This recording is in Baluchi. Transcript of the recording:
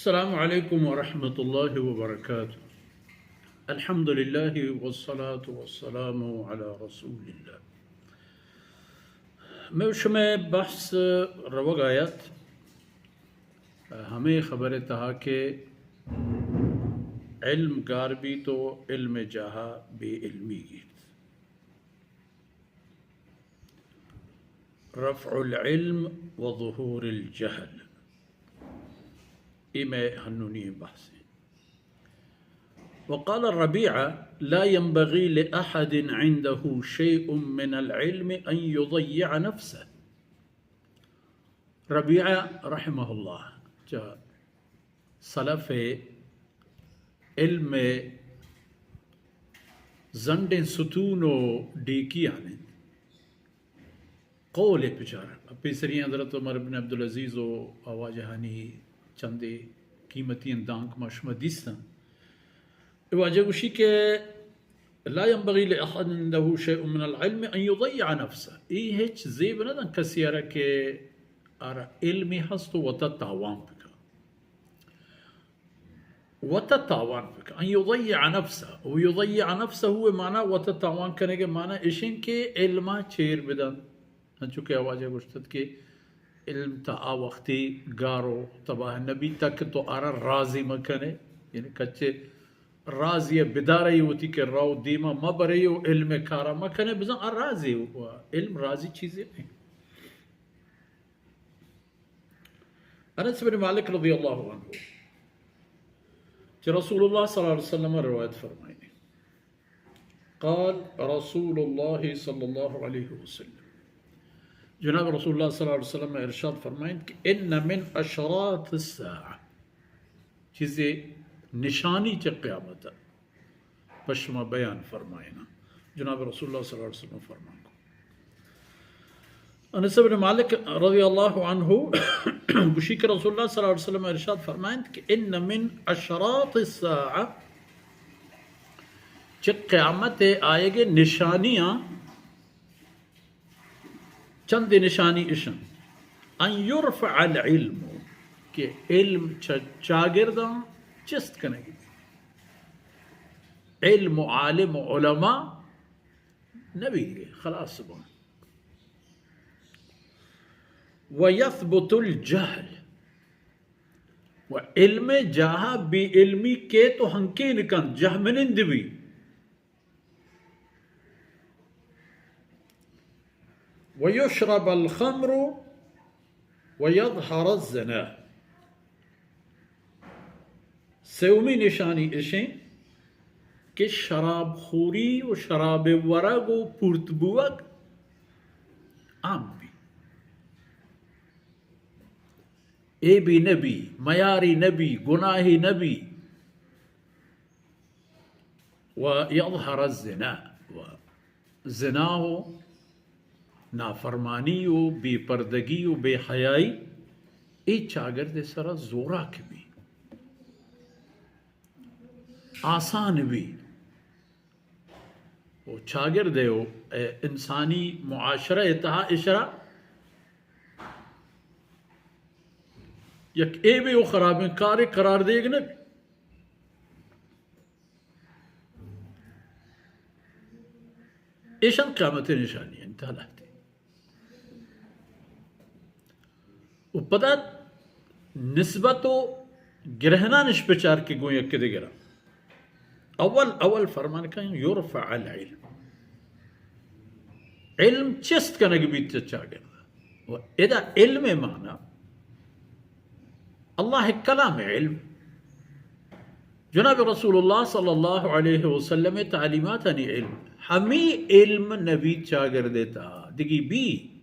السلام علیکم ورحمۃ اللہ وبرکاتہ۔ الحمدللہ والصلاة والسلام علی رسول اللہ۔ مئے و شمئے بحث روگ ءَ اَت ہمے خبر ءِ تہا کہ علم گار بیت و علم ءِ جاہ ءَ بے علمی گیت۔ رفع العلم وظهور الجهل، اے مئے ہنونی بحث اِنت۔ وقال الربيعة: لا ينبغي لأحد عنده شيء من العلم أن يضيع نفسه۔ ربیعہ رحمہ اللہ چہ سلف ءِ علم ءِ زنڈیں ستون و ڈیکیان اِنت۔ قول ءِ پچار ءَ پیسری حضرت عمر بن عبدالعزیز و آ واجہانی چندے قیمتی ایں دانک ما شما دیستن۔ اے واجہ گوشی کہ لا ينبغي لأحد عنده شيء من العلم أن يضيع نفسه، اے ہچ زیب نہ دنت کسی ءَ را کہ آ را علمی ہست و وتا تاوان بکن۔ وتا تاوان بکن۔ أن يضيع نفسه، و يضيع نفسه ءِ معنی وتا تاوان کنگ ءِ معنی اِش اِنت کہ علم ءَ چیر بدنت۔ انچو کہ آ واجہ گوشتت کہ علم تا آ وختی گار و تباہ نہ بیت کہ تو آ را رازی مہ کنے، یعنی کچے رازی ءَ بدارے وتی کہ رو دیما مہ برے و علم ءِ کارا مہ کنے، بزاں آ رازی و علم رازی چیزے نہ اِنت۔ انس بن مالک رضی اللہ عنہ چہ رسول اللہ صلی اللہ علیہ وسلم روایت فرمائنی، قال رسول الله صلى الله عليه وسلم، جناب رسول اللہ صلی اللہ علیہ وسلم ارشاد فرمائنت کہ ان من اشراط الساعة، چیزے نشانی چہ قیامت ءَ پہ شما بیان فرمائیناں۔ جناب رسول اللہ صلی اللہ علیہ وسلم فرمان کو۔ انس بن مالک رضی اللہ عنہ گوشی کہ رسول اللہ صلی اللہ علیہ وسلم ارشاد فرمائنت کہ ان من اشراط الساعة، چہ قیامت ءِ آیگ ءِ نشانیاں چندے نشانی اِش اِنت، ان یرفع العلم، کہ علم چہ چاگرداں چست کنگ بیت۔ علم و عالم و علماء نہ بیت، خلاص بنت۔ و یثبت الجہل، و علم ءِ جاہ ءَ بے علمی کیت و ہنکین کنت، جہمنند بیت۔ ویشرب الخمر ویظہر الزنا۔ سیومی نشانی اِش اِنت کہ شراب خوری و شراب ورگ و پورت بوگ عام بیت۔ عیبی نہ بیت، میاری نہ بیت، گناہی نہ بیت۔ و یظہر الزنا، و زنا و نافرمانی و بے پردگی و بے حیائی اے چاگرد ءِ سرا زوراک بیت، آسان بیت۔ و چاگرد ءِ و انسانی معاشرہ ءِ تہا اشرا یک عیبے و خرابیں کارے قرار دیگ نہ بیت۔ ایشان قیامت ءِ نشانی اِنت، لہتے۔ و پدا نسبت و گرہنانش بچار کہ گوں یک دگرا۔ اول، اول فرمان کن یرفع العلم۔ علم چست کنگ بیت چہ چاگرد۔ و ادا علم ءِ معنی اللہ ءِ کلام ءِ علم، جناب رسول اللہ صلی اللہ علیہ وسلم ءِ تعلیماتانی علم، ہمے علم نہ بیت چاگرد ءِ تہا، دگہ بیت،